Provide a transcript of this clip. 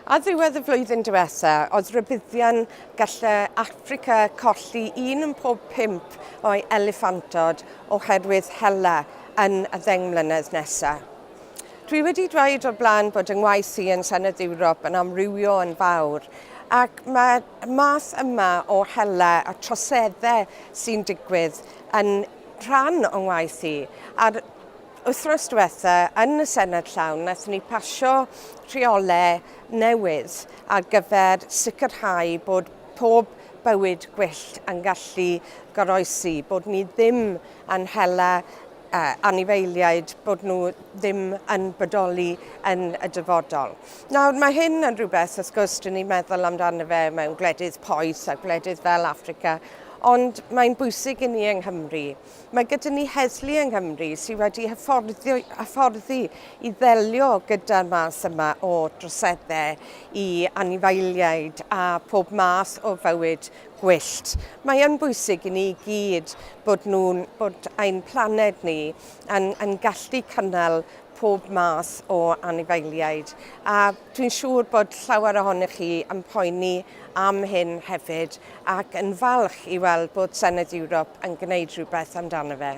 Ar ddiwedd y flwyddyn diwetha, oedd rhybuddion galle Affrica colli un yn pob pump o'i eliffantod oherwydd hela yn y ddeng mlynedd nesa. Dwi wedi dweud o'r blaen bod yng ngwaith i yn Senedd Ewrop yn amrywio yn fawr, ac mae'r math yma o hela a troseddau sy'n digwydd yn rhan o'n ngwaith i. A'r Wythnos diwetha, yn y Senedd llawn, wnaethon ni pasio rheolau newydd ar gyfer sicrhau bod pob bywyd gwyllt yn gallu goroesi, bod ni ddim yn hela uh, anifeiliaid, bod nhw ddim yn bodoli yn y dyfodol. Nawr, mae hyn yn rhywbeth, wrth gwrs, dyn ni'n meddwl amdano fe mewn gwledydd poeth a gwledydd fel Affrica, ond mae'n bwysig i ni yng Nghymru. Mae gyda ni heddlu yng Nghymru sydd wedi hyfforddi, hyfforddi i ddelio gyda'r math yma o droseddau i anifeiliaid a pob math o fywyd gwyllt. Mae yn bwysig i ni gyd bod, nhw'n, bod ein planed ni yn, yn gallu cynnal pob math o anifeiliaid. A dwi'n siŵr bod llawer ohonych chi yn poeni am hyn hefyd ac yn falch i weld bod Senedd Ewrop yn gwneud rhywbeth amdano fe.